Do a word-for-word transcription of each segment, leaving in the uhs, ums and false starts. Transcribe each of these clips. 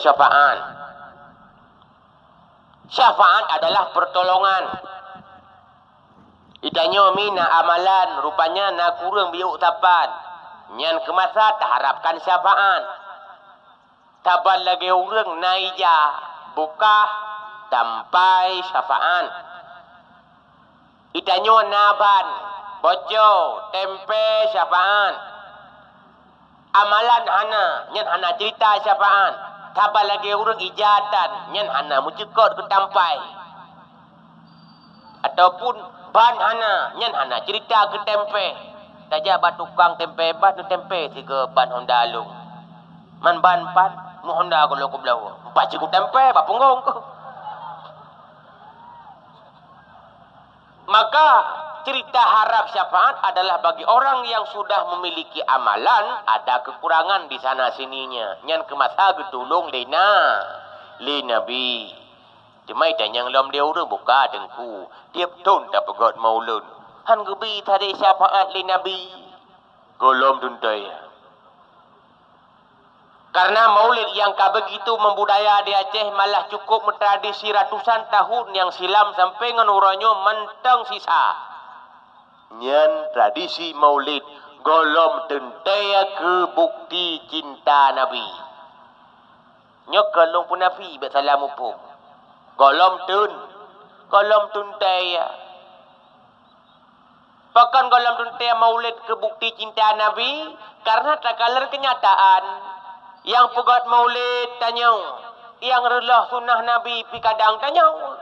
syafaat. Syafaat adalah pertolongan. Itanyoe mi na amalan, rupanya na kureueng biôk sapat. Nyan keumasa taharapkan syafaat. Saban lagée ureuëng na ija, bukah, tampai syafaat. Itanyoe na ban, boco, tempe syafaat. Amalan hana, nyan hana cerita syafaat. Saban lagée ureuëng ija tan, nyan hana meucukot keu tampai. Ataupun ban hana, nyan hana cerita keu tempe. Tajak bak tukang tempe ban, neutempe sigoe ban honda lôn. Man ban pat, meu honda goe lôn keubloe. Empat siku tempe, bak punggong keuh. Maka, cerita harap syafaat adalah bagi orang yang sudah memiliki amalan, ada kekurangan di sana sininya. Nyan keumasa geutulông lé na, lé Nabi. Teuma itanyong lom lé ureuëng buka teungku, tieb thon tapeugét maulud. Han geubi tadi syafaat lé Nabi. Gohlom teuntée. Karena maulid nyang ka begitu membudaya di Aceh malah cukup meutradisi ratusan tahun nyang silam sampai ngon uroe nyoe mantong sisa. Nyan tradisi maulid gohlom teuntée keu bukti cinta Nabi. Nyoe keuh lôn peunafi bék salah muphom. Gohlom teun, gohlom teuntée. Pakon gohlom teuntée maulid keu bukti cinta Nabi? Karena takalon keunyataan, nyang peugét maulid tanyoe, nyang reuloh sunnah Nabi pih kadang tanyoe.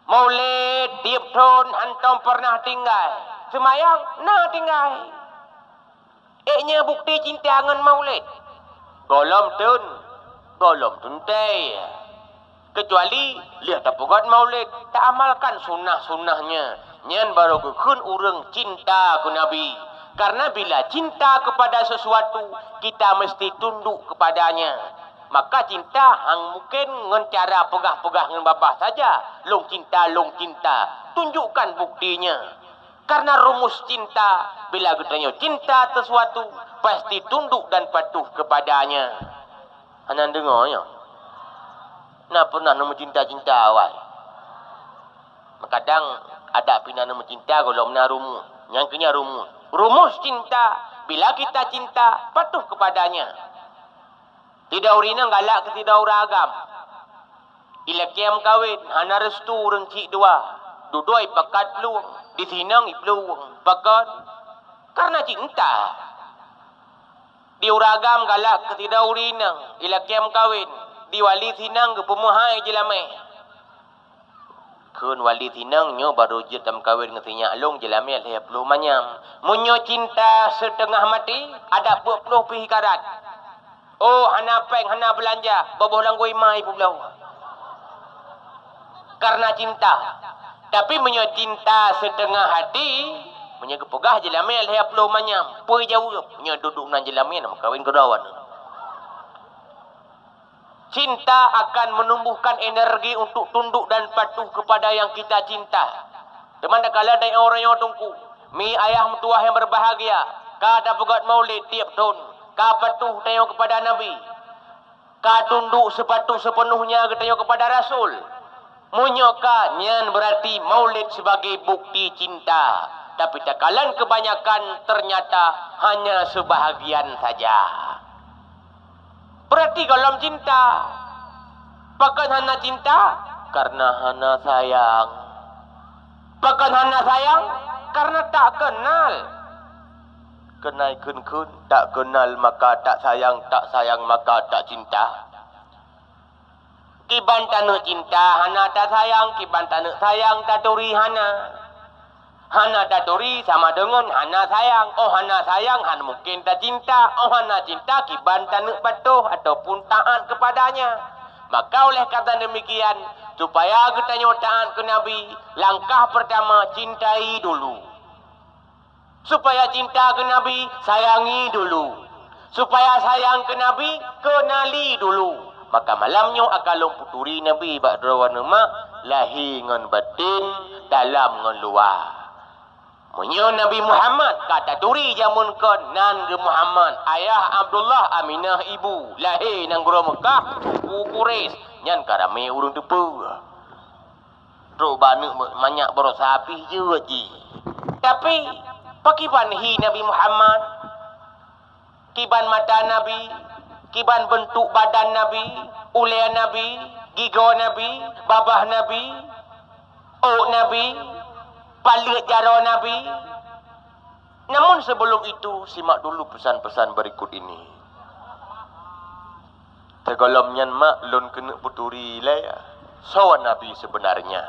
Maulid tieb thon hantom pernah tinggai, seumayang na tinggai. Ék nyan bukti cinta ngon maulid? Gohlom teun, gohlom teuntée. Kecuali lheueh tapeugét maulid, taamalkan sunnah-sunnahnya, nyan barô geukheun ureuëng cinta keu Nabi. Karena bila cinta kepada sesuatu, kita mesti tunduk kepadanya. Maka cinta hang mungken ngon cara peugah-peugah ngon babah saja, "Lôn cinta, lôn cinta." Tunjukkan buktinya. Karena rumus cinta, bila geutanyoe cinta sesuatu, pasti tunduk dan patuh kepadanya. Hana deungoe nyoe? Na pernah neumeucinta-cinta awai? Meukadang adak pih na neumeucinta gohlom na rumus. Nyang keu nyan rumus. Rumus cinta, bila kita cinta, patuh kepadanya. Sidroe ureuëng inong galak keu sidroe ureuëng agam. Ilakée meukawen, hana restu ureuëng cit dua. Dudoe ipakat plueng, di sinong iplueng. Pakon? Karena cinta. Di ureuëng agam galak keu sidroe ureuëng inong, ilakée meukawen, di wali sinong geupeumeuhai jeulamé. Kheun wali sinong nyoe barô jeuet tameukawen ngon si nyak lôn jeulamé lhée ploh manyam. Meunyoe cinta siteungoh maté, adak peuet ploh pih ikarat. Oh, hana péng, hana beulanja, boh-boh lam gui ma ipeubloe. Karena cinta. Tapi meunyoe cinta siteungoh hati, meunyoe geupeugah jeulamé lhée ploh manyam, peue jaweueb? Nyoe dudoe nan jeulamé na meukawen keudroe aneuk. Cinta akan menumbuhkan energi untuk tunduk dan patuh kepada yang kita cinta. Teuma takalon tanyoe uroe nyoe teungku, mi ayah meutuwah nyang berbahagia, ka tapeugét maulid tieb thon, ka patuh tanyoe kepada Nabi, ka tunduk sepatu sepenuhnya geutanyoe kepada Rasul. Meunyoe ka, nyan berarti maulid sebagai bukti cinta. Tapi takalon kebanyakan, ternyata hanya sebahagian saja. Berarti gohlom cinta. Pakon hana cinta? Karena hana sayang. Pakon hana sayang? Karena tak kenal. Keunae kheun-kheun, tak kenal maka tak sayang, tak sayang maka tak cinta. Kiban taneuk cinta hana tasayang, kiban taneuk sayang taturi hana. Hana taturi sama deungon hana sayang. Oh hana sayang, hana mungken tacinta. Oh hana cinta, kiban taneuk patuh ataupun taat kepadanya. Maka oleh karena demikian, supaya geutanyoe taat keu Nabi, langkah pertama, cintai dulu. Supaya cinta keu Nabi, sayangi dulu. Supaya sayang keu Nabi, kenali dulu. Maka malam nyoe akan lôn peuturi Nabi bak droeneuh mak, lahé ngon baten, dalam ngon luwa. Meunyoe Nabi Muhammad ka taturi jameun kon nan geuh Muhammad, ayah Abdullah, Aminah ibu, lahé nanggroe Meukah, suku Quraisy, nyan ka ramé ureuëng teupeue. Trok bak aneuëk manyak baroesa pih jeuet jih. Tapi, pakriban hi Nabi Muhammad? Kiban mata Nabi, kiban beuntuk badan Nabi, ulée Nabi, gigoe Nabi, babah Nabi, ôk Nabi, paleuet jaroe Nabi. Namun sebelum itu, simak dulu pesan-pesan berikut ini. Sigohlom nyan mak lôn keuneuk peuturi lé soe Nabi sebenarnya.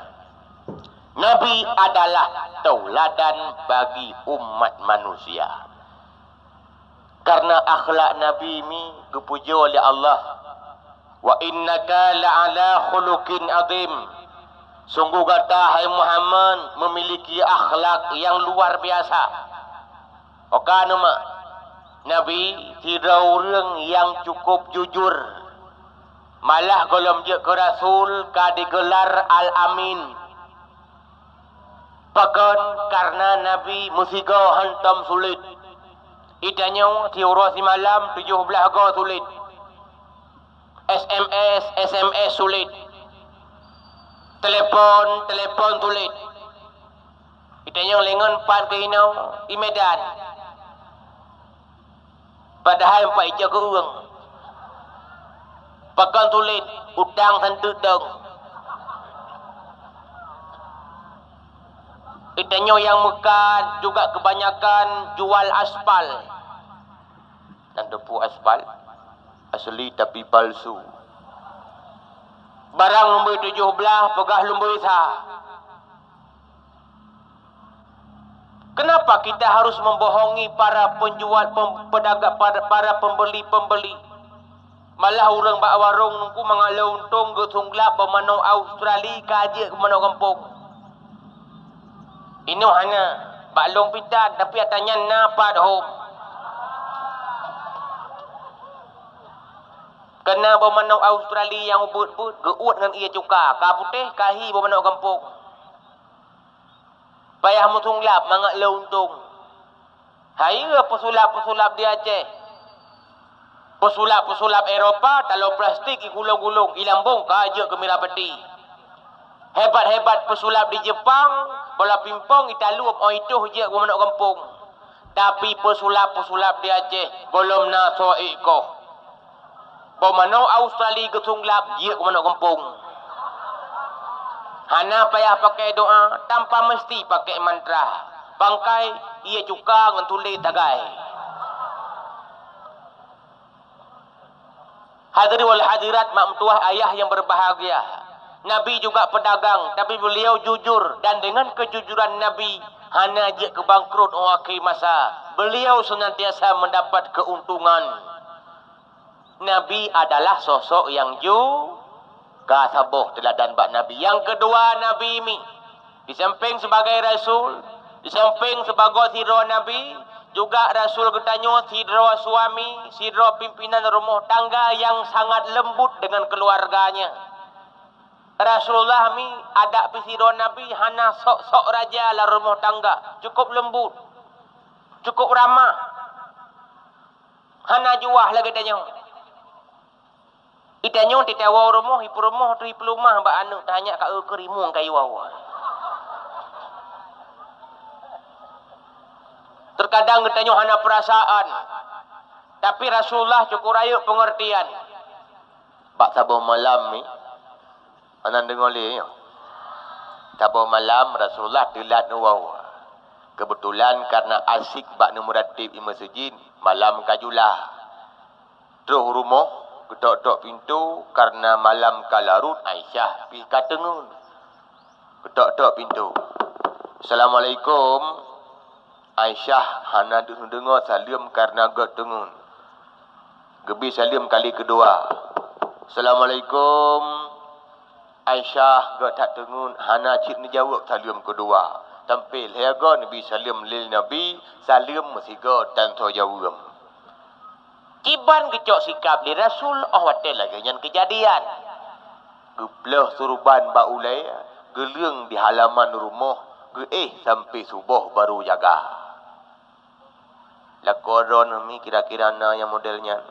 Nabi adalah tauladan bagi umat manusia. Karena akhlak Nabi mi geupujoe lé Allah, "Wa innaka la'ala khuluqin azim." Sungguh gata, hai Muhammad, memiliki akhlak yang luar biasa. Oka numa, Nabi sidroe ureuëng nyang cukup jujur. Malah gohlom jeuet keu rasul ka digeular Al-Amin. Pakon? Karena Nabi meusigoe hantom sulet. Itanyoe siuroe simalam tujoh blaih goe sulet. S M S, S M S sulet. Telepon, telepon sulet. Itanyoe lengon pat keu inoe i Medan. Padahai empat ija keu ureuëng. Pakon sulet, utang santeuk dong. Itanyoe nyang meukat juga kebanyakan jual aspal. Dan teupeu aspal asli tapi palsu. Barang lumboi tujoh blaih peugah lumboi sa. Kenapa kita harus membohongi para penjual, pem-, pedagang, para, para pembeli-pembeli? Malah ureuëng bak warong nungku mangat lé untông geusunglab beumanok Australia ka jeuet keu manok gampông. Inoe hana, bak lông pitan, tapi ata nyan na pat hom. Keunan beumanok Australia nyang ubeuet-beuet geuuet ngon ie cuka, ka putéh, ka hi beumanok gampông. Payah meusunglab mangat lé untông. Hayeue peusulab-peusulab di Aceh. Peusulab-peusulab Eropa, talo plastik i gulong-gulong, i lambong ka jeuet keu Mirapati. Hebat-hebat peusulab di Jepang, bola pimpong i taleuem óh itoh jeuet keu manok gampông. Tapi peusulab-peusulab di Aceh gohlom na soe ék koh. Beumanok Australia geusunglab jeuet keu manok gampông. Hana payah pakai doa, tanpa meusti pakai mantra. Pangkai ie cuka ngon tuléh tagai. Hadirin wal hadirat, mak meutuwah, ayah yang berbahagia. Nabi juga pedagang, tapi beliau jujur dan dengan kejujuran Nabi hana jeuet keu bangkrut óh akhé masa. Beliau senantiasa mendapat keuntungan. Nabi adalah sosok nyang ju-, ka saboh teuladan bak Nabi. Nyang keudua, Nabi mi, di sampéng sebagai rasul, di sampéng sibagoe sidroe nabi, juga rasul geutanyoe sidroe suami, sidroe pimpinan rumoh tangga nyang sangat lembut dengan keluarganya. Rasulullah mi adak pih sidroe nabi hana sok-sok raja lam rumoh tangga, cukup lembut, cukup ramah. Hana juah lagée tanyoe. Itanyoe titawoe rumoh, ipeurumoh tu ipeuleumah bak aneuëk, tanyak ka eu keu rimueng ka iwoe. Terkadang geutanyoe hana peurasaan, tapi Rasulullah cukup rayeuk peungeurtian. Bak saboh malam ni, Hana deungoe lé nyoe. Saboh malam Rasulullah teulat neuwoe. Keubeutulan kareuna asyik bak neumeuratib i meuseujid, malam ka jula. Troh u rumoh, geutok-tok pintoe, kareuna malam ka larot, Aisyah pih ka teungeut. Geutok-tok pintoe. "Assalamualaikum." Aisyah hana deuh neudeungoe saleuem kareuna gét teungeut. Geubri saleuem kali keudua. "Assalamualaikum." Aisyah gét that teungeut, hana cit neujaweueb saleuem keudua. Sampoe lhée goe neubri saleuem lé Nabi, saleuem meusigoe tan soe jaweueb. Kiban geucok sikab lé Rasul óh watée lagée nyan keujadian. Geubleuh suruban bak ulée, geuleueng di halaman rumoh, Éh sampai suboh baru jaga. Lakoe droeneuh mi kira-kira na nyang model nyan?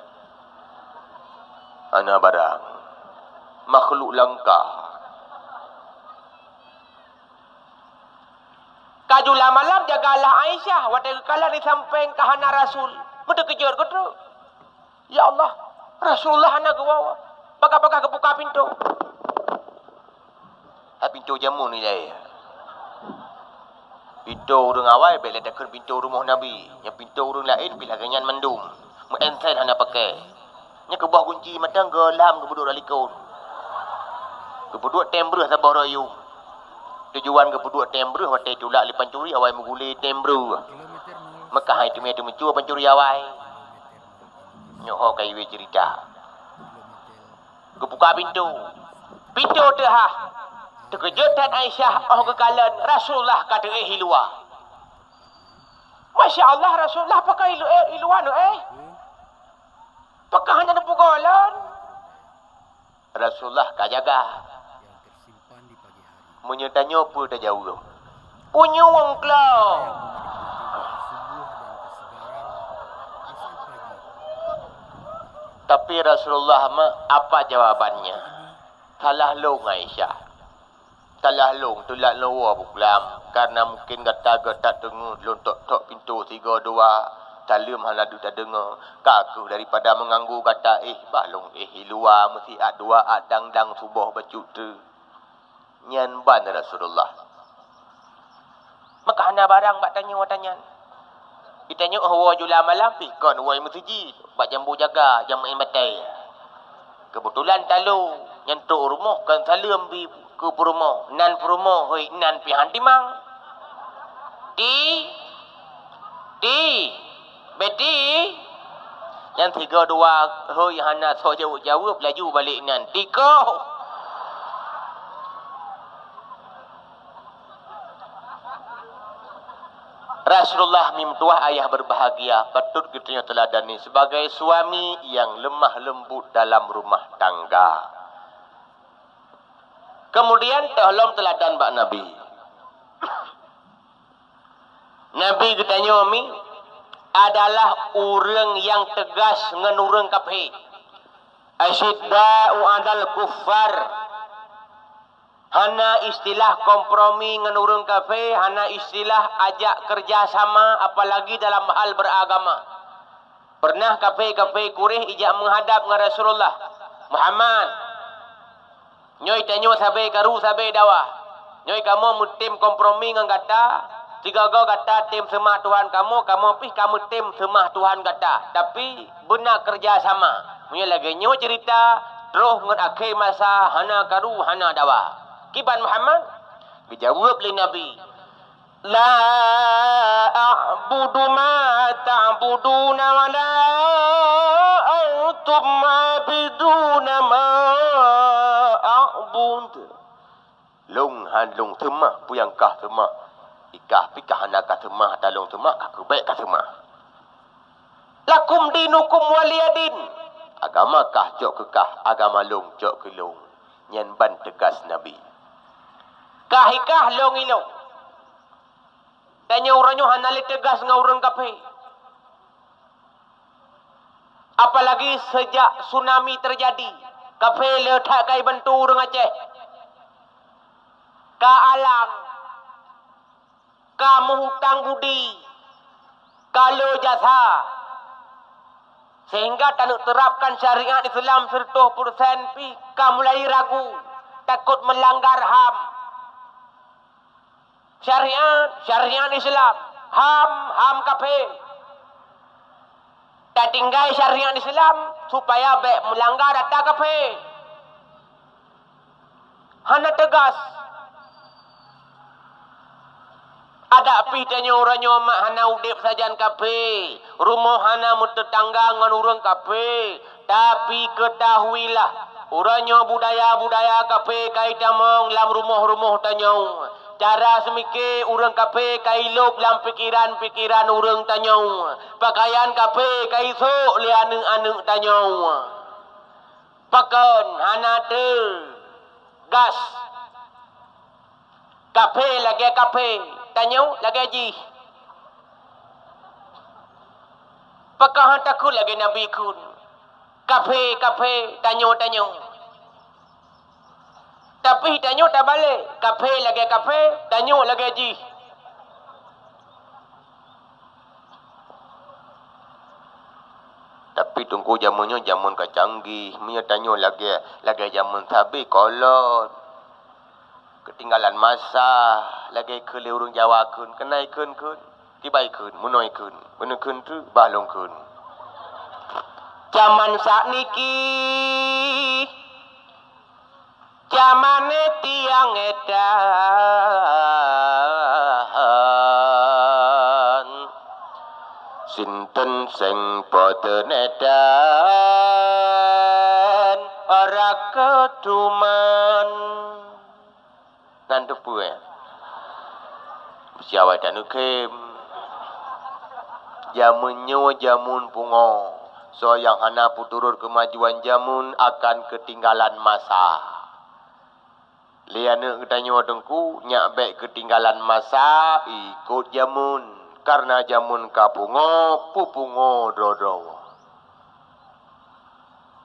Hana barang. Makhluk langka. Ka jula malam jagalah Aisyah, watée geukalon di sampéng ka hana Rasul. Meuteukeujot geutrok. Ya Allah, Rasulullah hana geuwoe. Bagah-bagah geubuka pintoe. Ha pintoe jameun ilée. Pintoe ureuëng awai bék lé takheun pintoe rumoh Nabi. Nyang pintoe ureuëng laén pih lagée nyan mandum. Meu-ensen hana pakai. Nyan keuboh gunci mantong geulam geupeuduek likot. Geupeuduek tem breueh saboh royong. Tujuan geupeuduek tem breueh watée tulak lé pancuri awai meugulé tem breueh. Meukah hai teumé teumencue pancuri awai. Nyoe ho ka iwé ceurita. Geubuka pintoe. Pintoe teuhah. Teukeujot that Aisyah óh geukalon Rasulullah ka teuéh i luwa. Masya Allah, Rasulullah pakon i lu-, eh, i luwa neuéh? Pakon hana neupeugoe lôn? Rasulullah ka jaga. Meunyoe tanyoe peue tajaweueb? Punyueng klo. Tapi Rasulullah ma, apa jawabannya? Salah lôn Aisyah. Salah lôn teulat lôn woe buklam, karena mungkin gata geutak teungeut lôn tok-tok pintoe sigoe dua, saleuem hana deuh tadeungoe. Ka kheueh daripada meunganggu gata éh, bah lôn éh i luwa meusiat dua at dang-dang suboh bacut treuk. Nyan ban Rasulullah. Maka hana barang bak tanyoe watée nyan. Geutanyoe óh woe jula malam pih kon woe meuseujid, bak jambu jaga, jamén batée. Keubeutulan talo nyang trok rumoh kon saleuem bi keu peurumoh, nan peurumoh hôi nan pih han timang. Ti, ti, Beti, nyang sigoe dua hôi hana soe jaweueb-jaweueb laju balek nan. Tikoh! Rasulullah mimtuah ayah berbahagia, patut geutanyoe teuladani sebagai suami yang lemah lembut dalam rumah tangga. Kemudian teuh lom teuladan bak Nabi. Nabi geutanyoe mi adalah ureuëng nyang teugas ngon ureuëng kafé. Asyidda'u 'alal kuffar. Hana istilah kompromi ngon ureuëng kafé, hana istilah ajak keureuja sama, apalagi dalam hal beuragama. Peureunah kafé-kafé Quraisy ijak meuhadab ngon Rasulullah, "Muhammad, nyoe tanyoe sabe karu sabe dawa. Nyoe kamoe meutem kompromi ngon gata, sigoe-goe gata tem seumah Tuhan kamoe, kamoe pih ka meutem seumah Tuhan gata, tapi beuna keureuja sama. Meunyoe lagée nyoe ceurita, troh ngon akhé masa hana karu hana dawa." Kiban Muhammad? Geujaweueb lé Nabi, "La a'budu ma ta'buduna wa la antum 'abiduna ma a'bud." Lôn han lôn seumah peue nyang kah seumah. Ikah pih kah hana kah seumah, ata lôn seumah, kah keuh bék kah seumah. "Lakum dinukum waliyadin." Agama kah cok keu kah, agama lôn cok keu lôn. Nyan ban teugas Nabi. Kah ikah lôn ilôn. Tanyoe uroe nyoe hana lé teugas ngon ureuëng kafé. Apalagi seujak tsunami teujadi, kafé le that ka ibantu ureuëng Aceh. Ka alang, ka meuhutang budi, ka le jasa, sehingga taneuk terapkan syariat Islam seratus persen pih ka mulai ragu, takot melanggar ham. Syariat, syariat Islam, ham, ham kafé. Tatinggai syariat Islam supaya bék meulanggar ata kafé. Hana teugas. Adak pih tanyoe uroe nyoe mak hana udeb sajan kafé, rumoh hana meuteutangga ngon ureuëng kafé. Tapi keutahuilah, uroe nyoe budaya-budaya kafé ka itamong lam rumoh-rumoh tanyoe. Cara seumike ureuëng kafé ka ilôb lam pikeran-pikeran ureuëng tanyoe. Pakaian kafé ka isôk lé aneuëk-aneuëk tanyoe. Pakon hana teugas? Kafé lagèe kafé, tanyoe lagèe jih. Pakon han takheun lagèe Nabi kheun, "Kafé, kafé, tanyoe, tanyoe." Tapi tanyoe tabalek, kafé lagèe kafé, tanyoe lagèe jih. Tapi Teungku, jameun nyoe jameun ka canggih. Meunyoe tanyoe lagèe, lagèe jameun sabe, kolot. Keutinggalan masa, lagèe kheun lé ureueng Jawa kheun, keunoe kheun, kheun, kiban kheun, meunoe kheun, meunoe kheun treuk, bah lôn kheun. Jameun sak niki, jameun tiang etan, sinten seng po teunetan, ora keutuman. Nan teupeue, eh? Siawai taneukhem. Jameun nyoe jameun pungo. Soe nyang hana peuturot keumajuan jameun akan keutinggalan masa. Lé aneuk geutanyoe Teungku, nyak bèk keutinggalan masa, ikot jameun. Kareuna jameun ka pungo, peupungo droe-droe.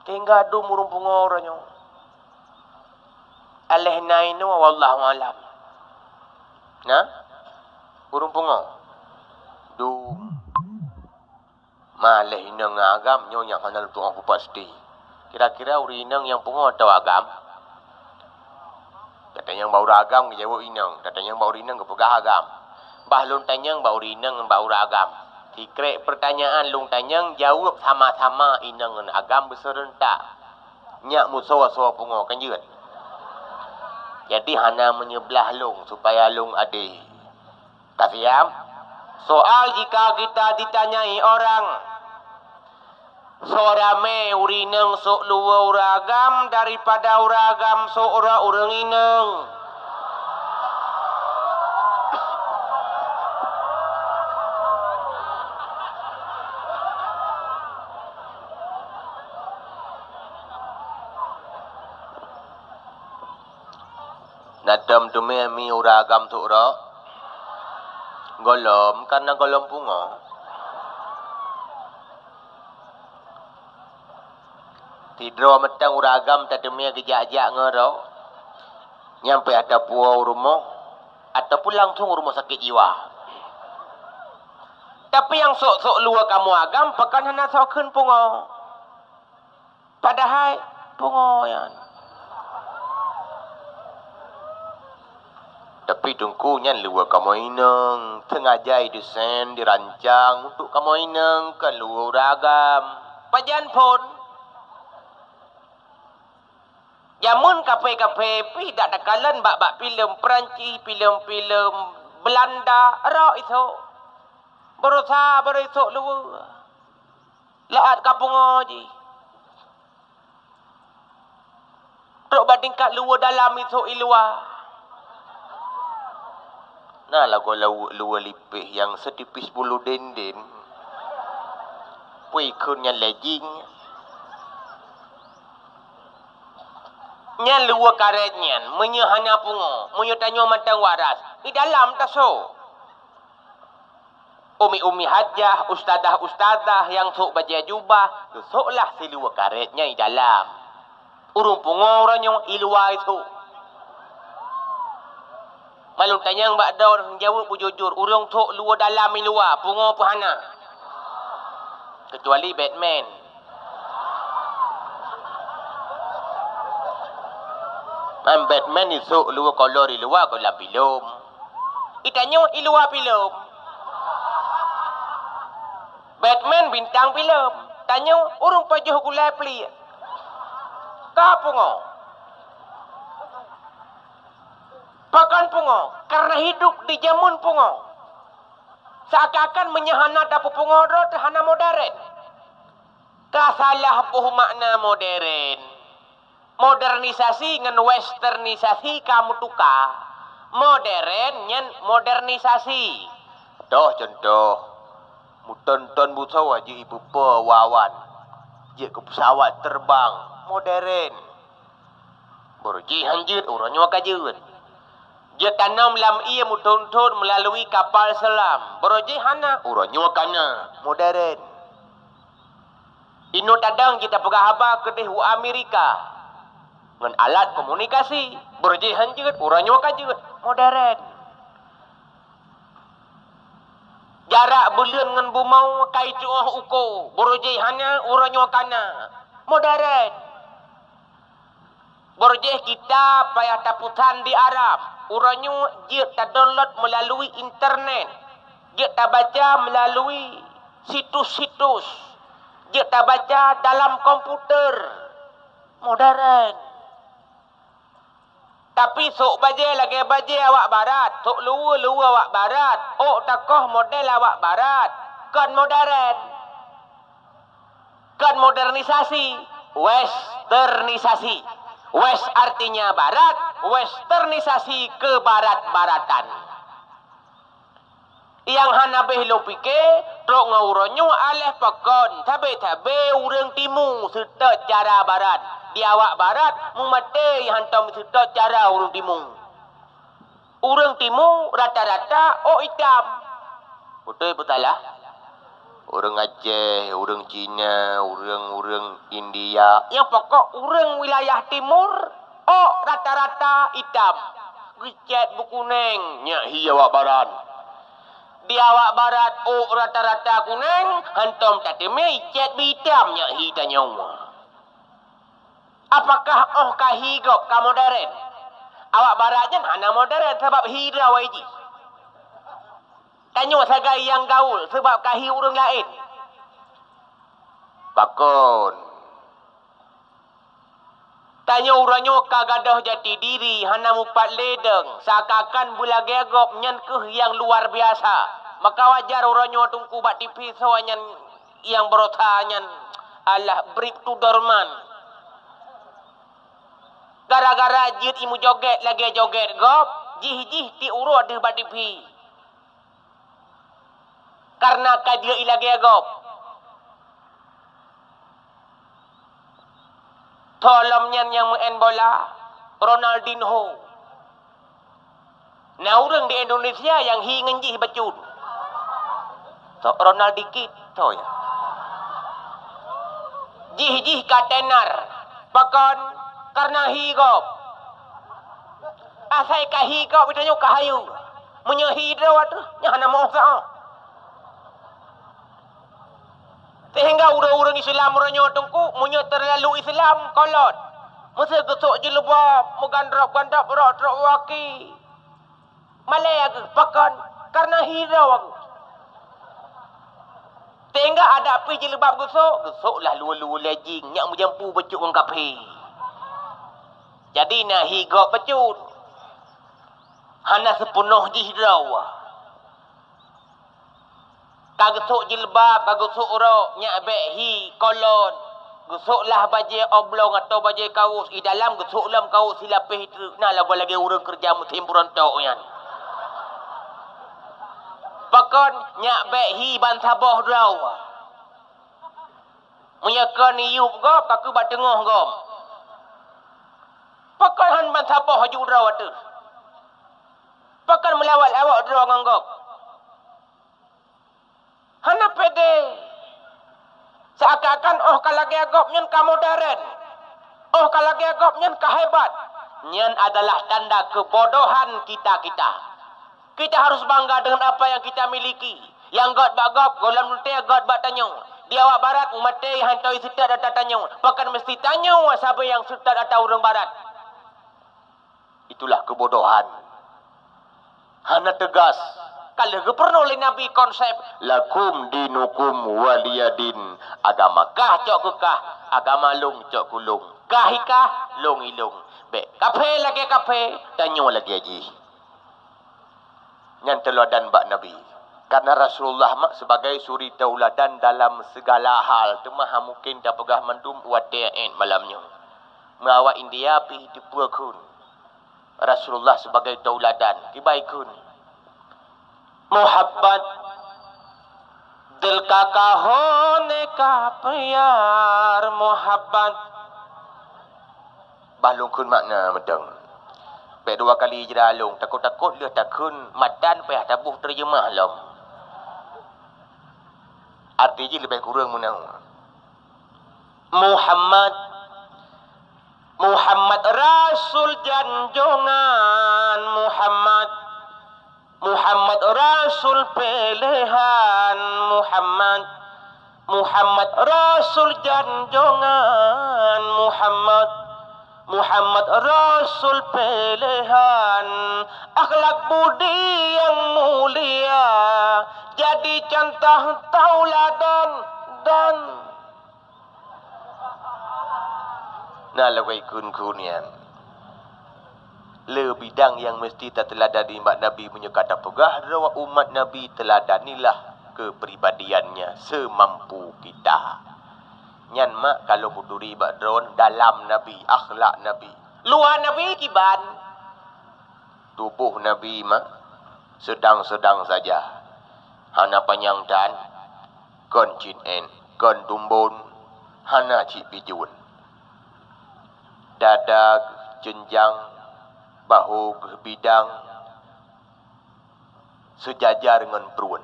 Sehingga dum ureueng pungo uroe nyoe. Aléh na inoe, wallahu alam. Na? Ureueng pungo? Dum. Ma lé inong ngon agam, nyoe nyang hana lôn tu'oh peupasti. Kira-kira ureueng inong nyang pungo atawa agam? Tatanyong bak ureueng agam geujaweueb inong, tatanyong bak ureueng inong geupeugah agam. Bah lôn tanyong bak ureueng inong ngon bak ureueng agam. Sikrek peurtanyaan lôn tanyong, jaweueb sama-sama inong ngon agam beuseureuntak. Nyak musoh-soh pungo kan jeuet. Jadi hana meunyublah lôn supaya lôn adé. Ka siap? Soal jika kita ditanyai orang, "Soe ramé ureueng inong sôk luwa ureueng agam daripada ureueng agam sôk uroe ureueng inong?" Na tom teumé mi ureueng agam sôk uroe? Gohlom, kareuna gohlom pungo. Sidroe mantong ureueng agam tateumé geujak-jak ngon droe, nyan pih atawa puwoe u rumoh, ataupun langsong u rumoh sakét jiwa. Tapi nyang sôk-sôk luwa kamoe agam, pakon hana soe kheun pungo? Padahai pungo nyan. Tapi Teungku, nyan luwa kamoe inong, seungaja idesain, dirancang untuk kamoe inong, kon luwa ureueng agam. Pajan phon, jameun kafé-kafé pih dak takalon bak-bak filem Perancis, filem-filem Belanda, rhot isôk. Baroesa, baroe isôk luwa. La'at ka pungo jih. Trok bak tingkat luwa dalam isôk i luwa. Na lagoe luwa, luwa lipéh nyang seutipis bulu denden. Peue kheun nyan lé jing. Nyan luwa karét nyan, meunyoe hana pungo, meunyoe tanyoe mantong waras, i dalam tasôk. Umi-umi hajah, ustazah-ustazah nyang sôk bajèe jubah, geusôklah siluwa karét nyan i dalam. Ureueng pungo uroe nyoe i luwa isôk. Malum tanyong bak droe, jaweueb beujujur, ureueng sôk luwa dalam i luwa, pungo peu hana? Keucuali Batman. Man Batman isôk luwa kolor i luwa, kolor filem. I tanyoe i luwa filem. Batman bintang filem. Tanyoe ureueng pajoh gulai pliek. Ka pungo. Pakon pungo? Karena hidup di jameun pungo. Seakan-akan meunyoe hana tapeupungo droe, hana modern. Ka salah boh makna modern. Modernisasi ngon westernisasi ka meutuka. Modern nyan modernisasi. Toh contoh, meuton-ton busoe jeuet ipeupo u awan, jeuet keu pesawat terbang, modern. Baroe jih han jeuet, uroe nyoe ka jeuet. Jeuet tanom lam ié meuthon-thon meulalui kapal selam. Baroe jih hana, uroe nyoe ka na, modern. Inoe tadong jeuet tapeugah haba keudeh u Amerika ngon alat komunikasi. Baroe jih han jeuet, uroe nyoe ka jeuet, modern. Jarak buleuen ngon bumoe ka jituoh uko, baroe jih hana, uroe nyoe ka na, modern. Baroe jih kitab payah tapesan di Arab, uroe nyoe jeuet tadownload meulalui internet, jeuet tabaca meulalui situs-situs, jeuet tabaca dalam komputer, modern. Tapi sôk bajée lagée bajée awak barat, sôk luweue-luweue awak barat, ôk takoh model awak barat, kon modern. Kon modernisasi, westernisasi. West artinya barat, westernisasi kebarat-baratan. Nyang hana béh lôn pike, trok ngon uroe nyoe aléh pakon, sabe-sabe ureuëng timu seutôt cara barat. Di awak barat, meumaté hantom seutôt cara ureuëng timu. Ureuëng timu rata-rata ôk itam. Beutôi peue salah? Ureuëng Aceh, ureuëng Cina, ureuëng-ureuëng India, nyang pokok ureuëng wilayah timur, ôk rata-rata itam. Geucét beukuneng, nyak hi awak barat. Di awak barat ôk rata-rata kuneng, hantom tateumé icét beuitam, nyak hi tanyoe. Apakah óh ka hi gob ka modern? Awak barat nyan hana modern sabab hi droe jih. Tanyoe sagai nyang gaul sabab ka hi ureuëng laén. Pakon? Tanyoe uroe nyoe ka gadôh jati diri, hana mupat lé deueng, seakan-akan beulagée gob nyan kheueh nyang luar biasa. Maka wajar uroe nyoe Teungku bak T V soe nyan nyang beurosa nyan, alah, brip tu dorman. Gara-gara jeuet imujogét lagée jogét gob, jih-jih tiep uroe deuh bak T V. Kareuna ka jeuet ilagée gob. Tho lom nyan nyang meu'en bola, Ronaldinho. Na ureuëng di Indonesia nyang hi ngon jih bacut. Tho Ronaldo dikit, tho ya. Jih-jih ka tenar. Pakon? Kareuna hi gob. Asai ka hi gob, tanyoe ka hayeu. Meunyoe hi droe teuh, nyan hana moh sa. Sehingga ureuëng-ureuëng Islam uroe nyoe Teungku, meunyoe teulalu Islam, kolot. Meuseu geusok jilbab, meugandrop-gandrop rok trok waki. Malée geuh, pakon? Kareuna hi droe geuh. Sehingga adak pih jilbab geusok, geusok lah luweue-luweue lé jing, nyak meujampu bacut ngon kaphé. Jadi na hi gob bacut. Hana seupeunoh jih droe. Ka geusok jilbab, ka geusok rok, nyak bék hi, kolot. Geusok lah bajée oblong atau bajée kawos, i dalam geusok lom kawos silapéh treuk, na lagoe lagée ureuëng keureuja musém beurontok nyan. Pakon? Nyak bék hi ban saboh droe. Meunyoe kon iyup gob, ka keuh bak teungoh gob. Pakon hán ban saboh aju droe ateueh? Pakon meulawot-lawot droe ngon gob? Hana pede. Seakan-akan óh ka lagée gob nyan ka modern. Óh ka lagée gob nyan ka hebat. Nyan adalah tanda kebodohan kita-kita. Kita harus bangga dengan apa yang kita miliki. Nyang gét bak gob, gohlom teuntée gét bak tanyoe. Di awak barat, umat teuh hana seutôt ata tanyoe. Pakon meusti tanyoe sabe nyang seutôt ata ureuëng barat. Itulah kebodohan. Hana teugas. Ka lheueh geupeurunoe lé Nabi konsep, "Lakum dinukum waliyadin." Agama kah cok keu kah, agama lôn cok keu lôn. Kah i kah, lôn i lôn. Bék kaphé lagée kaphé, tanyoe lagée jih. Nyan teuladan bak Nabi. Karena Rasulullah mak sebagai suri teuladan dalam segala hal, teuma han mungken tapeugah mandum watée ék malam nyoe. Meuawak India pih teupeue kheun. Rasulullah sebagai teuladan, kibai kheun. Muhabbat dil ka kahone ka piyar muhabbat. Bah lungkun makna meudong. Dua kali hijrah lom, takot-takot lheueh takheun matan payah taboh teureujemah lom. Arti jih leubeh kureueng meunan. Muhammad, Muhammad Rasul janjongan, Muhammad, Muhammad Rasul pilihan, Muhammad, Muhammad Rasul janjongan, Muhammad, Muhammad Rasul pilihan, akhlak budi yang mulia, jadi contoh tauladan dan na lagée kheun-kheun nyan. Le bidang nyang meuseuti tateuladani bak Nabi meunyoe ka tapeugah droe umat Nabi, teuladanilah keupribadiannya seumampu kita. Nyan mak kalau kuturi bak droe dalam Nabi, akhlak Nabi. Luwa Nabi kiban. Tuboh Nabi mak seudang-seudang saja. Hana panyang tan, kon cit en, kon tumbon, hana cit pijun. Dada geuh ceunjang, bahu geuh bidang, seujajar ngon pruet.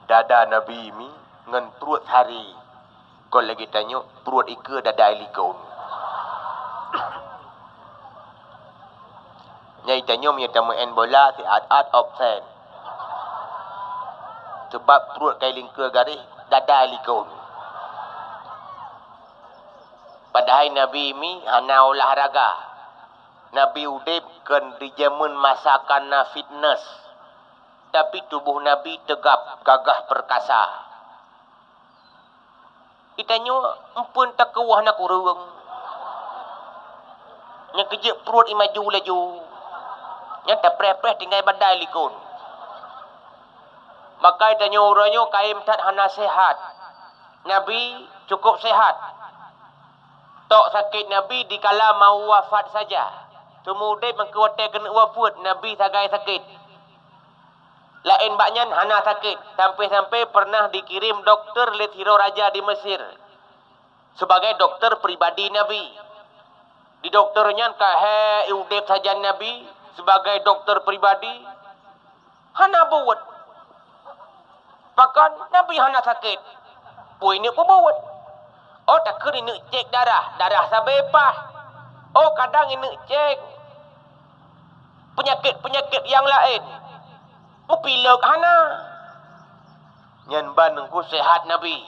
Dada Nabi mi ngon pruet sari. Kon lagée tanyoe pruet ikeue dada likon. Nyai tanyoe meunyoe tameu'en bola siat-at absen. Seubab pruet kai lingkeue garéh dada likon. Padahai Nabi mi hana olahraga. Nabi udeb kon di jameun masa ka na fitnes, tapi tuboh Nabi teugab, gagah, peurkasa. Geutanyoe eumpeuen takeuwah na kureueng. Nyang keujeuet pruet i maju laju. Nyang tapreh-preh tinggai badai likon. Maka geutanyoe uroe nyoe kayém that hana sehat. Nabi cukup sehat. Tok sakét Nabi dikala mau wafat saja. Teuma udeb meukeue watée keuneuk wafeuet, Nabi sagai sakét. Laén bak nyan hana sakét, sampai-sampai pernah dikirém dokto lé sidroe raja di Mesir sebagai dokto pribadi Nabi. Di dokto nyan ka hék udeb sajan Nabi sebagai dokto pribadi, hana buet. Pakon Nabi hana sakét? Peue ineuk peubuet? Oh, takheun ineuk cek darah, darah sabe paih. Oh, kadang ineuk cek peunyakét-peunyakét nyang laén. Meupilek hana. Nyan ban teungku sehat Nabi.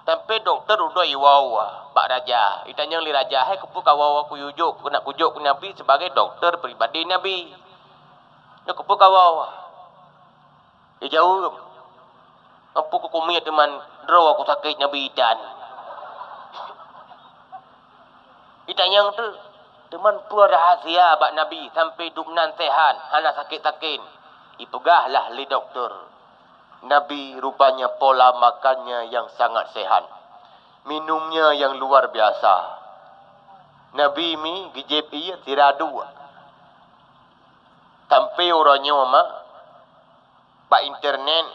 Sampai dokto dudoe iwoe bak raja. Itanyong lé raja, "Hai keupeue kawoe kuyue jok, keuneuk kujok keu Nabi sebagai dokto pribadi Nabi? Nyoe keupeue kawoe?" Ijaweueb, "Ampôn keukumiet teuma droe kusakét Nabi itan." Itanyong teuk, "Teuma peue rahsia bak Nabi sampai dum nan sehat, hana sakét-sakét?" Ipeugah lah lé dokto, "Nabi rupanya pola makannya yang sangat sehat, minumnya yang luar biasa. Nabi mi geujieb ié sira dua." Sampai uroe nyoe ma, bak internet,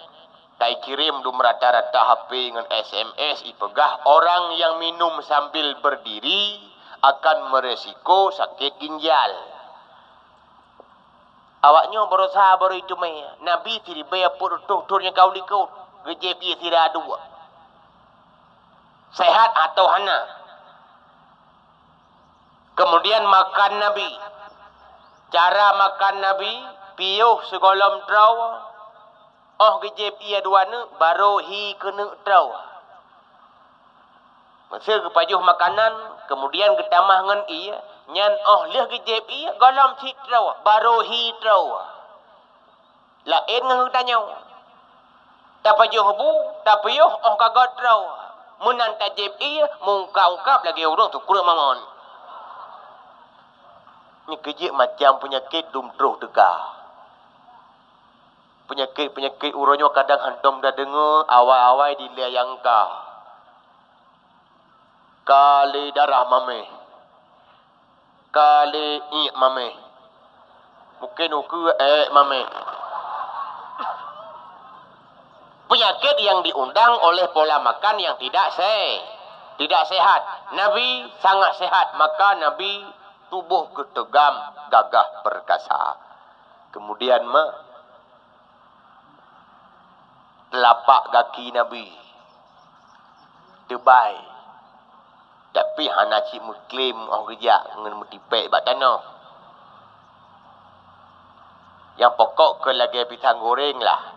ka ikirém dum rata-rata H P ngon S M S ipeugah orang yang minum sambil berdiri akan meresiko sakit ginjal. Awak nyoe baroesa baru iteumé, Nabi siribée peuet reutôh thon nyang ka u likot, geujieb ié sira dua. Sehat atau hana? Kemudian makan Nabi. Cara makan Nabi, piôh sigohlom troe, oh geujieb ié dua neuk, barô hi keuneuk troe. Meuseu geupajoh makanan, kemudian geutamah ngon ié, nyan oh lheueh geujieb ié, gohlom cit troe, barô hi troe. Laén ngon geutanyoe. Tapajoh bu, tapiôh óh ka göt droe. Meunan tajieb ié, meungkab-ungkab lagée ureuëng tukreuk mamon. Nyoe keuh jeuet macam peunyakét dum troh teuka. Peunyakét-peunyakét uroe nyoe kadang hántom tadeungoe, awai-awai dilée nyang ka. Ka lé darah maméh. Ka lé iék maméh. Mungken ukeue ék maméh. Penyakit yang diundang oleh pola makan yang tidak se-, tidak sehat. Nabi sangat sehat, maka Nabi Tuboh geuh teugam, gagah peurkasa. Keumudian ma, teulapak gaki Nabi teubai, tapi hana cit meuklém óh geujak ngon meutipék bak tanoh. Nyang pokok keu lagée pisang goreng lah.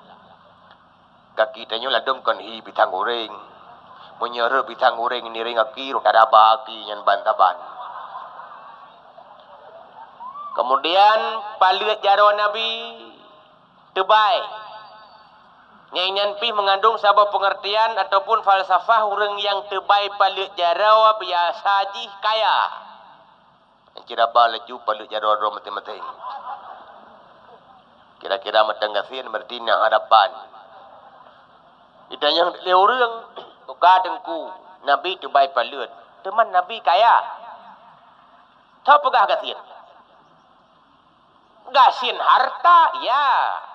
Gaki tanyoe ladôm kon hi pisang goreng. Meunyoe rhot pisang goreng niréng gaki, rhot taraba gaki nyan ban saban. Keumudian, paleuet jaroe Nabi teubai. Nyang nyan pih meungandong saboh peungeurtian ataupun falsafah, ureuëng nyang teubai paleuet jaroe biasa jih kaya. Nyang cit haba laju paleuet jaroe droe maséng-maséng. Kira-kira mantong gasien, berarti na harapan. Itanyong lé ureuëng, "Ka Teungku, Nabi teubai paleuet, teuma Nabi kaya. Soe peugah gasien?" Gasien harta, ya,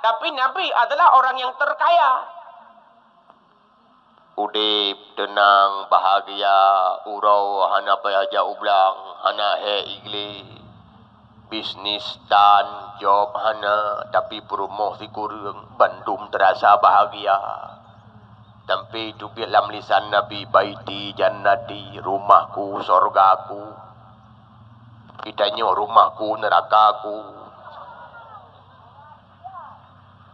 tapi Nabi adalah orang yang terkaya. Udeb teunang, bahagia, uroe hana payah jak u blang, hana hék igleh, bisnis tan, job hana, tapi peurumoh sikureueng, bandum teurasa bahagia. Sampai teubiet lam lisan Nabi, "Baiti jannati, rumahku, sorgaku." Geutanyoe, "Rumahku, neurakaku."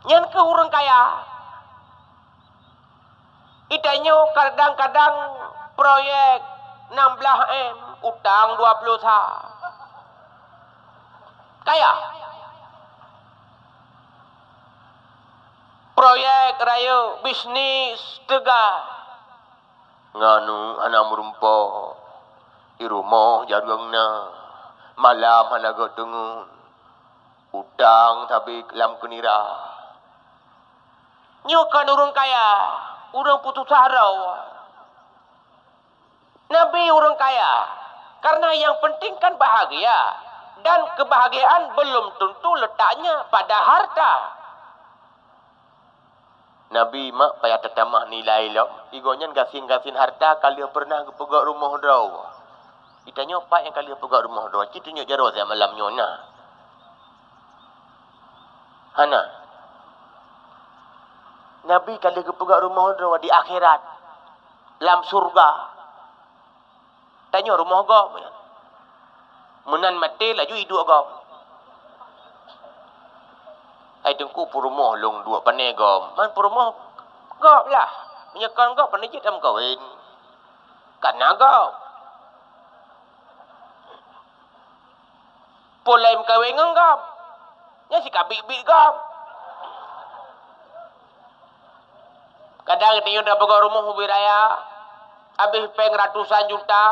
Nyan keuh ureuëng kaya. Geutanyoe kadang-kadang proyek enam belas M, utang dua puluh sa. Kaya. Proyek rayeuk, bisnis teuga. Ngon aneuk hana meurumpok, di rumoh jareueng na, malam hana gét teungeut, utang sabe lam keunira. Nyoe kon ureuëng kaya, ureuëng peususah droe. Nabi ureuëng kaya, karena yang penting kan bahagia, dan kebahagiaan belum tentu letaknya pada harta. Nabi mak payah teutamah nilai lom, di gobnyan gasien-gasien harta ka lheueh peureunah geupeugét rumoh droe. Geutanyoe pat nyang ka lheueh peugét rumoh droe, cit tunyok jaroe siat malam nyoe na? Hana. Nabi ka lheueh geupeugét rumoh droe di akhirat, lam syurga. Tanyoe rumoh gob. Meunan maté laju iduek gob. Hai Teungku, peurumoh lôn duek, pané gob? Man peurumoh gob lah. Meunyoe kon gob, pané jeuet tameukawen? Kana gob. Pulai meukawen ngon gob. Nyan sikabit-bit gob. Kadang geutanyoe tapeugah rumoh ubé raya, habéh péng ratusan juta,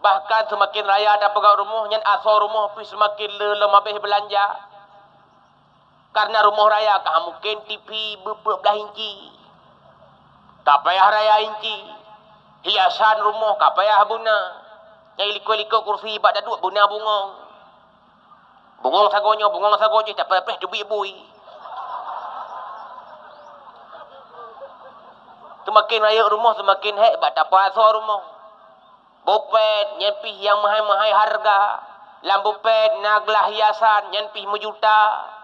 bahkan seumaken raya tapeugah rumoh, nyan asoe rumoh pih seumaken le lom habéh beulanja. Karena rumoh raya ka mungken T V beupeue blaih inci, ka payah raya inci, hiasan rumoh ka payah beuna, nyang likot-likot kursi bak taduek beuna bungong. Bungong sagoe nyoe, bungong sagoe jih, tapreh-preh teubiet bui. Seumaken rayeuk rumoh, seumaken hék bak tapasoe rumoh. Bupet nyan pih nyang meuhai-meuhai hareuga. Lam bupet na glah hiasan nyan pih meujuta.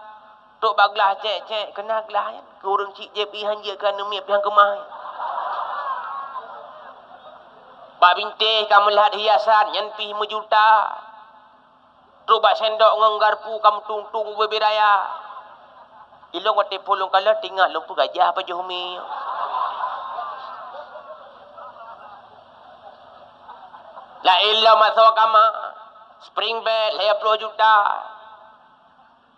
Trok bak glah cék-cék, keuna glah nyan keu ureuëng cit jieb, i han jeuet keu aneuk miet pih han keumah. Bak bintéh ka meulat hiasan nyan pih meujuta. Trok bak sendok ngon garpu ka meutung-tung ubé-bé raya. Ilôn watée phon lôn kalon teuingat lôn peugajah pajoh mi. Laén lom asoe kama, spring bed lhée ploh juta,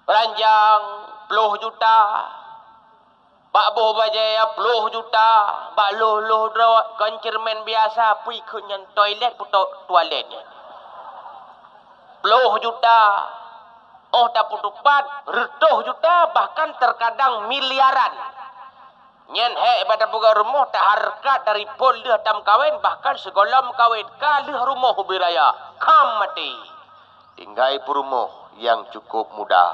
ranjang ploh juta, bak boh bajée ploh juta, bak loh-loh droe kon ceureumen biasa, peue kheun nyan toilet peutok tualet nyan. Ploh juta, óh tapeuteupat reutôh juta, bahkan terkadang miliaran. Nyan hék bak tapeugah rumoh tahareukat dari phon lheueh tameukawen, bahkan sigohlom meukawen ka lheueh rumoh ubé raya, kham maté. Tinggai peurumoh nyang cukup muda,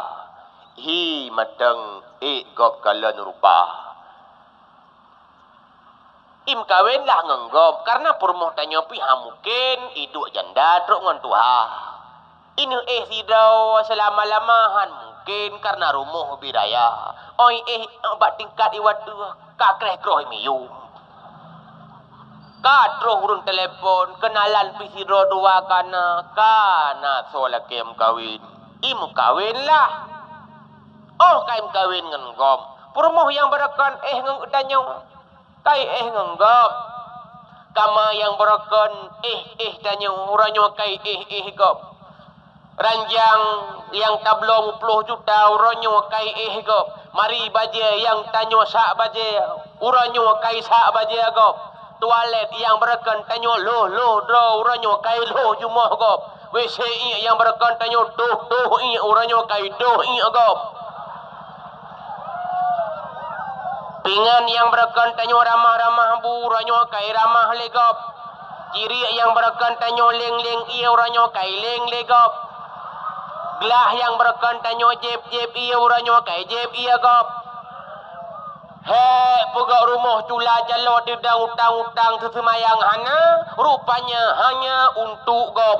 hi mantong ék gob kalon rupa. Imeukawen lah ngon gob, karena peurumoh tanyoe pih han mungken iduek janda trok ngon tuha. Ineuk éh sidroe seulama-lama han mungken kareuna rumoh ubé raya. Oi éh bak tingkat iwa teuh ka kreh kroh miyuem. Ka troh ureuëng telepon, keunalan pih sidroe dua ka na, ka na soe lakée meukawen. I meukawen lah. Óh ka i meukawen ngon gob, peurumoh nyang beureukan éh ngon tanyoe. Kai éh ngon gob. Kama nyang beureukan éh-éh tanyoe, uroe nyoe kai éh-éh gob. Ranjang nyang tabloe meuplôh juta, uroe nyoe kai éh gob. Mari bajée nyang tanyoe sak bajée, uroe nyoe kai sak bajée gob. Tualet nyang beureukan tanyoe lhôh-lhôh droe, uroe nyoe kai lhôh jumoh gob. WC iék nyang beureukan tanyoe dôh-dôh iék, uroe nyoe kai dôh iék gob. Pingan nyang beureukan tanyoe ramah-ramah bu, uroe nyoe kai ramah lé gob. Ciriek nyang beureukan tanyoe léng-léng ié, uroe nyoe kai léng lé gob. Glah nyang beureukan tanyoe jéb-jéb ié, uroe nyoe kai jéb ié gob. Hék, peugöt rumoh cula jaloe teudong utang-utang, seuseumayang hana, rupanya hanya untuk gob.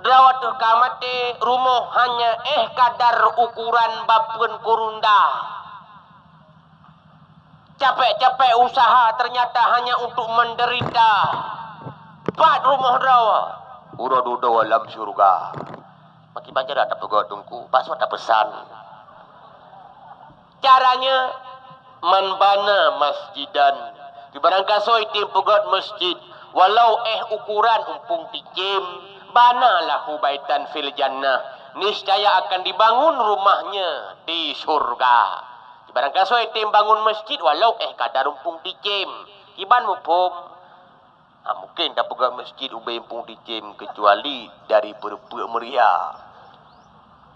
Droe teuh ka maté, rumoh hanya éh kadar ukuran bapeuen kurunda. Capek-capek usaha ternyata hanya untuk menderita. Pat rumoh droe? Uroe dudoe lam syeuruga. Makin banyak dah tapeugöt teungku, baksoe tapeusan. Caranya, man bana masjidan. Di barangkasoe tem peugöt masjid, walau éh ukuran umpung ticém, bana lahu baitan fil jannah, niscaya akan dibangun rumahnya di syurga. Di barangkasoe tem bangun masjid, walau éh kadar umpung ticém. Kiban muphom? Ha, mungken tapeugah masjid ubé umpung ticém keucuali dari peureupek meuria.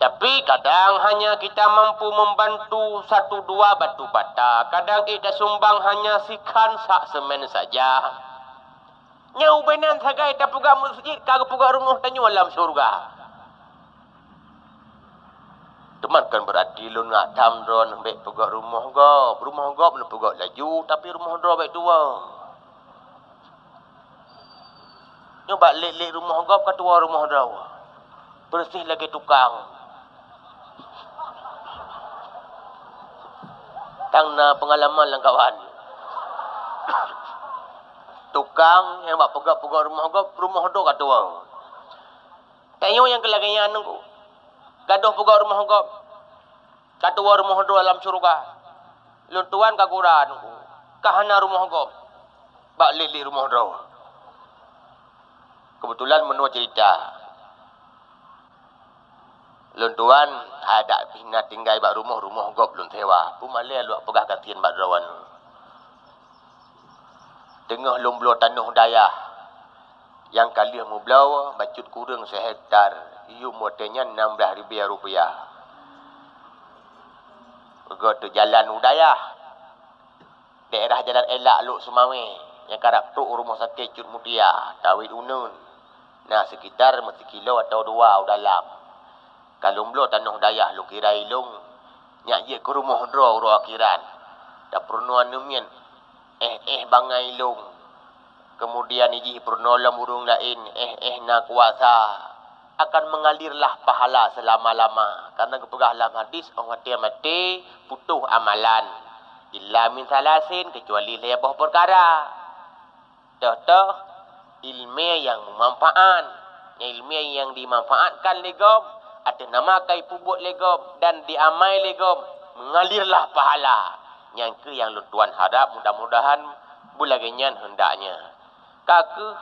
Tapi kadang hanya kita mampu membantu satu dua batu bata, kadang ék tasumbang hanya sikhan sak semen saja. Nyan ubé nan sagai tapeugah masjid ka geupeugah rumoh tanyoe lam syurga. Teuma kan beurati lôn ngat tham droe bék peugah rumoh gob. Rumoh gob lôn peugah laju, tapi rumoh droe bék tuwoe. Nyoe bak lét-lét rumoh gob ka tuwoe rumoh droe. Beureuséh lagée tukang. Tang na peungalaman lam kawan. Tukang nyang bak peugah-peugah rumoh gob, rumoh droe ka tuwoe. Tanyoe nyang keu lagée nyan nungku. Gadôh peugah rumoh gob. Ka tuwoe rumoh droe lam syeuruga. Lôn tuan ka gura nungku. Ka hana rumoh gob. Bak lét-lét rumoh droe. Keubeutulan meunoe ceurita. Lôn tuan hai dak pih na tinggai bak rumoh, rumoh gob lôn sewa. Peumalée lôn peugah gasien bak droe nyoe. Teungoh lôn bloe tanoh dayah nyang ka lheueh meubloe bacut kureueng seuhektar, yum watée nyan nam blaih ribée rupiah. Peugöt teujalan u dayah. Daerah Jalan Elak Lhokseumawe nyang karab trok u Rumoh Sakét Cut Mutia, Tawét Uneuen, na seukitar meusikilo atawa dua u dalam. Ka lôn bloe tanoh dayah lôn kira ilong, nyak jeuet keu rumoh droe uroe akhiran. Tapeurunoe aneuk miet, éh-éh bangai ilong. Keumudian jih peurunoe lom ureuëng laén, éh-éh na kuasa. Akan meungalirlah pahala seulama-lama. Karna geupeugah lam hadis, óh watée maté, putôh amalan. Illa min salasin, keucuali lhée boh peukara. Toh-toh, iéleumé nyang meumanfaát. Nyang iéleumé nyang dimanfaatkan lé gob, ateueh nama ka ipeubuet lé gob dan diamai lé gob, meungalirlah pahala. Nyang kheueh nyang lôn tuan harab, mudah-mudahan beulagée nyan heundaknya. Ka kheueh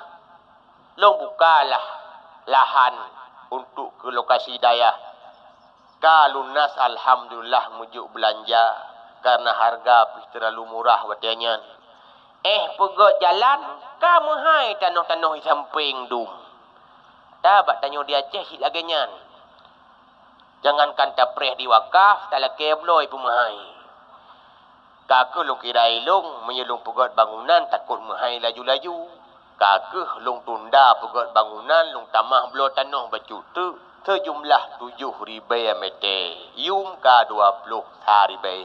lôn bukalah lahan untuk keu lokasi dayah. Ka lunas, alhamdulillah, meujok beulanja, karna hareuga pih teulalu murah watée nyan. Éh peugöt jalan, ka meuhai tanoh-tanoh di sampéng dum. Ata bak tanyoe di Aceh cit lagée nyan. Jangankan tapreh di wakaf, talakée bloe peumeuhai. Ka kheueh lôn kira ilong, meunyoe lôn peugöt bangunan takot meuhai laju-laju. Ka kheueh lôn tunda peugöt bangunan, lôn tamah bloe tanoh bacut teuk seujumlah tujoh ribée mete, yum ka dua ploh sa ribée.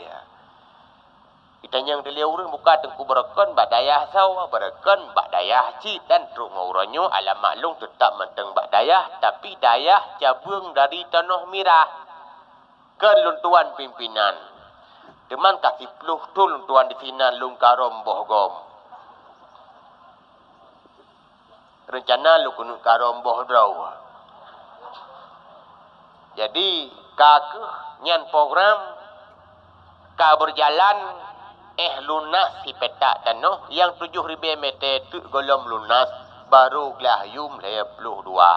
Tanyong dilèe ureuëng buka teungku beureukan bak dayah sawa, beureukan bak dayah cit dan trok ngon uroe nyoe alam maklum teutap mantong bak dayah, tapi dayah cabeueng dari tanoh mirah. Kon lôn tuan pimpinan. Teuma ka siploh thon lôn tuan disinan lôn karôm boh gom. Reuncana lôn keuneuk karôm boh droe. Jadi, ka kheueh nyan program ka beurjalan, éh lunas sipetak tanoh nyang tujoh ribèe mètè teuk gohlom lunas, barô glah yum lhèe ploh dua.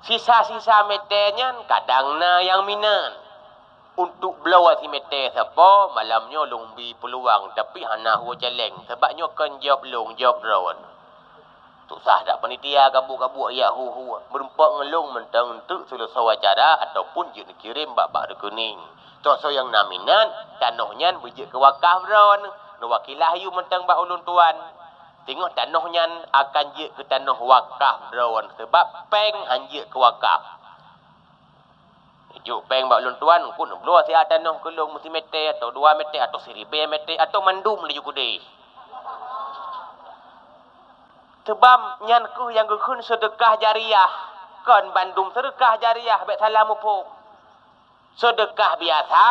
Sisa-sisa mètè nyan kadang na nyang minat. Untuk bloe simètè sapo malam nyoe lôn bi peuluang, tapi hana hue caleng, sabab nyoe kon jaweueb lôn, jaweueb droe. Susah that panitia gabuek-gabuek jak hu-hu, meureumpok ngon lôn mantong eunteuk seuleusoe acara ataupun jeuet neukirém bak-bak reukening. Toh soe nyang na minat, tanoh nyan beujeuet keu wakaf droe, neuwakilah yum mantong bak ulôn tuan. Teungoh tanoh nyan akan jeuet keu tanoh wakaf droe, sabab péng han jeuet keu wakaf. Jok péng bak ulôn tuan, keu neubloe siat tanoh keu lôn meusimètè, atawa dua mètè, atawa siribèe mètè, atawa mandum laju keudeh. Sabab nyan kheueh nyang geukheun seudeukah jariah, kon bandum seudeukah jariah, bèk salah muphom. Seudeukah biasa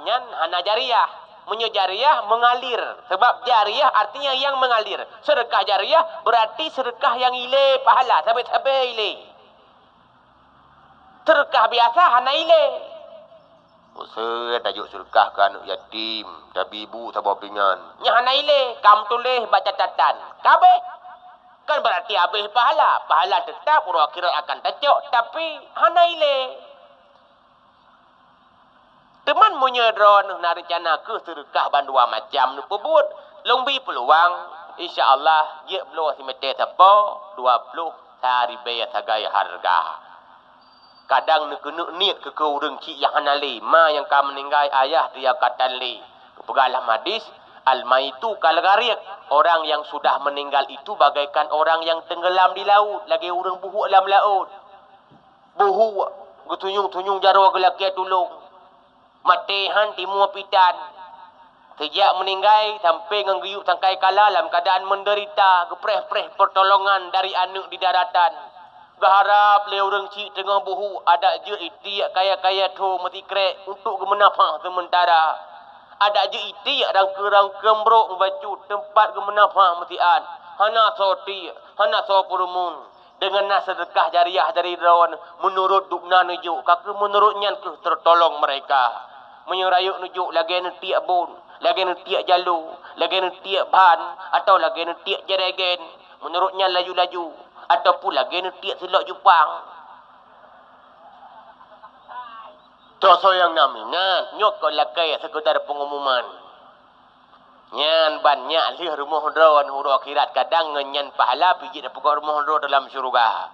nyan hana jariah. Meunyoe jariah, meungalir. Sabab jariah artinya nyang meungalir. Seudeukah jariah beurati seudeukah nyang ilèe pahala, sabé-sabé ilèe. Seudeukah biasa hana ilèe. Meusé tajok seudeukah keu aneuk yatim, tabi bu saboh pingan. Nyan hana ilèe, ka meutuléh bak catatan. Ka abéh. Kan beurati abéh pahala. Pahala teutap uroe akhirat akan tacok, tapi hana ilèe. Teuma meunyoe droeneuh na reuncana kheueh seudeukah bandua macam neupeubuet, lôn bi peuluang, insya Allah, jeuet bloe simètè sapo dua ploh sa ribèe sagai hareuga. Kadang neukeuneuk niet keu, keu ureuëng chik nyang hana lé, ma nyang ka meuninggai, ayah teuh nyang ka tan lé. Geupeugah lam hadis, "Al-maitu kal ghariq," orang yang sudah meninggal itu bagaikan orang yang tenggelam di laut, lagèe ureuëng buhuk lam laôt. Buhuk, geutunyong-tunyong jaroe geulakèe tulông. Maté han timoe pitan. Sejak meuninggai sampai ngon geuyue sangkai kala lam keuadaan meudeurita, geupreh-preh peurtolongan dari aneuk di daratan. Geuharab lé ureuëng chik teungoh buhuk, adak jeuet itiek kaya-kaya tho meusikrek untuk geumeunafah seumeutara. Adak jeuet itiek rangkeue-rangkeue brok meubacut teumpat geumeunafah meusiat. Hana soe tiek, hana soe peurumun. Deungon na seudeukah jariah dari droen, meunurot dubna neujok, ka kheueh meunurot nyan kheueh teutolong meureka. Meunyoe rayeuk neujok lagèe neutiek bôn, lagèe neutiek jaloe, lagèe neutiek ban, atawa lagèe neutiek jeregen, meunurot nyan laju-laju, ataupun lagèe neutiek silok jupang. Toh soe nyang na minat, nyoe kon lakèe seukeudar peungumuman. Nyan ban nyak lheueh rumoh droen uroe akhirat, kadang ngon nyan pahala pih jeuet tapeugöt rumoh droe dalam syeuruga.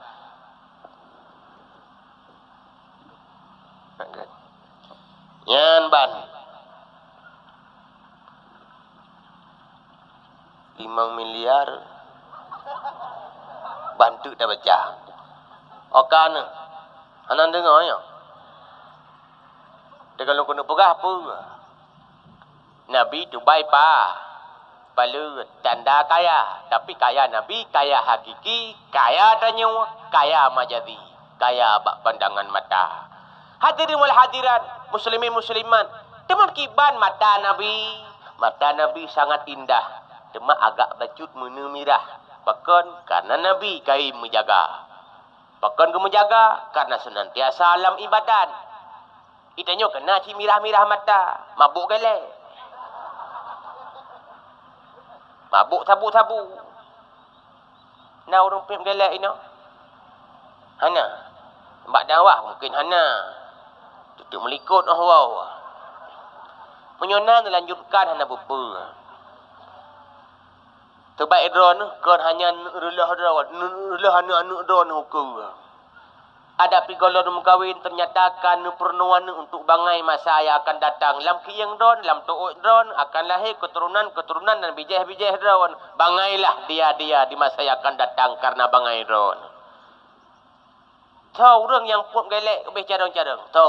Nyan ban limong miliar ban teuk tabaca. Oka nyoe, hana deungoe nyoe. Teuka lôn keuneuk peugah peue? Nabi teubai pa, paleue tanda kaya, tapi kaya Nabi, kaya hakiki, kaya tanyoe, kaya majazi, kaya bak pandangan mata. Hadirin wal hadirat, muslimin muslimat, teuma kiban mata Nabi. Mata Nabi sangat indah, teuma agak bacut meuneu mirah. Pakon? Karena Nabi kai meujaga. Pakon geumeujaga? Karena senantiasa lam ibadat. Itanyoe keunan cit mirah-mirah mata, mabök gélé. Mabök sabu-sabu. Na ureuëng peuet gélé inoe? Hana. Bak dakwah mungken hana. Tutup meulikot oh wow. Meunyoe na neulanjutkan hana peue-peue. Teubaik droeneuh kon hanya reuloh droe, reuloh aneuk-aneuk droeneuh ukeue. Adak pih gohlom meukawen, ternyata ka neupeurunoe aneuk untuk bangai masa nyang akan datang. Lam kiyeng droen, lam tuôt droen, akan lahé keuturonan-keuturonan dan bijéh-bijéh droen. Bangailah dia-dia di masa nyang akan datang karena bangai droen. Tho ureuëng nyang peuet gélé ubé carông-carông. Tho.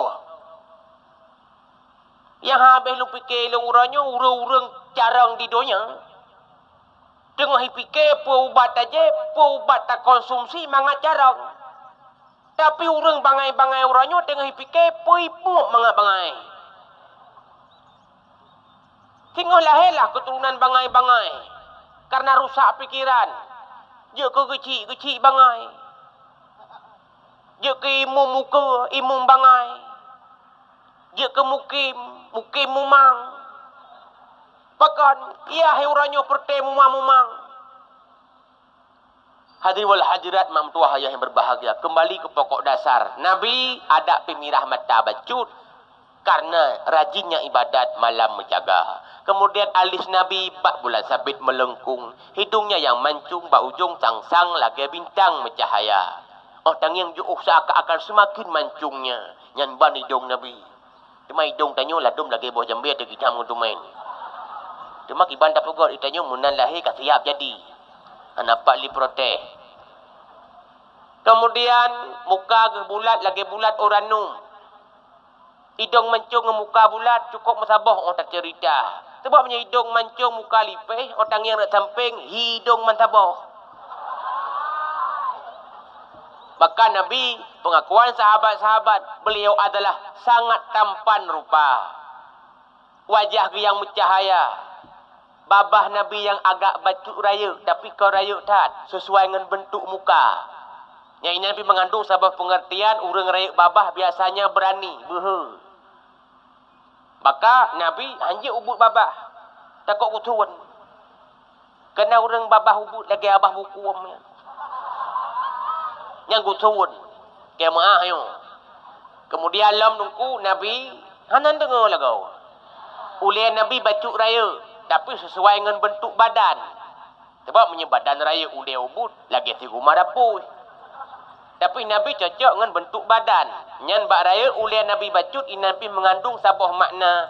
Nyang habéh lôn pike lôn uroe nyoe ureuëng-ureuëng carông di donya. Teungoh jipike peue ubat tajép, peue ubat takonsumsi mangat carông. Tapi ureuëng bangai-bangai uroe nyoe teungoh jipike peue jipuek mangat bangai. Singoh lahé lah keuturonan bangai-bangai, kareuna rusak pikeran. Jeuet keu geuchik, geuchik bangai. Jeuet keu imum ukeue, imum bangai. Jeuet keu mukim, mukim mumang. Pakon, yah uroe nyoe peureté mumang-mumang. Hadirin wal hadirat, mak meutuah ayah yang berbahagia, kembali ke pokok dasar. Nabi adak pih mirah mata bacut karena rajinnya ibadat malam menjaga. Kemudian alis Nabi bak bulan sabit melengkung, hidungnya yang mancung bak ujung sangsang lagèe bintang meucahaya. Oh tangieng jiôh seakan-akan semakin mancungnya, nyan ban idong Nabi. Teuma idong tanyoe ladôm lagèe boh jambé teuginam ngon tumèn. Teuma kiban tapeugöt, tanyoe meunan lahé ka siap jadi. Hana pat lé protes. Kemudian, muka geuh bulat lagèe bulat uranium. Idong mancung ngon muka bulat cukôp meusaboh 'oh taceurita. Sabab meunyoe idong mancung muka lipéh, 'oh tangieng rot sampéng, hi idong meusaboh. Maka Nabi, pengakuan sahabat-sahabat, beliau adalah sangat tampan rupa. Wajah geuh nyang meucahaya. Babah Nabi nyang agak bacut rayeuk, tapi kon rayeuk that, sesuai ngon beuntuk muka. Nyang inan pih mengandung saboh pengertian, ureuëng rayeuk babah biasanya berani, beuhe. Maka Nabi hanjeuet ubeuet babah, takot geuthôn. Keunan ureuëng babah ubeuet lagèe babah bukôm nyan. Nyang geuthôn, keu meu'ah nyoe. Kemudian lom teungku Nabi hana deungoe lagoe. Ulèe Nabi bacut rayeuk, tapi sesuai ngon beuntuk badan. Sabab meunyoe badan rayeuk ulèe ubeuet lagèe si guma dapui. Tapi Nabi cocok ngon beuntuk badan. Nyan bak rayeuk ulèe Nabi bacut inan pih mengandung saboh makna.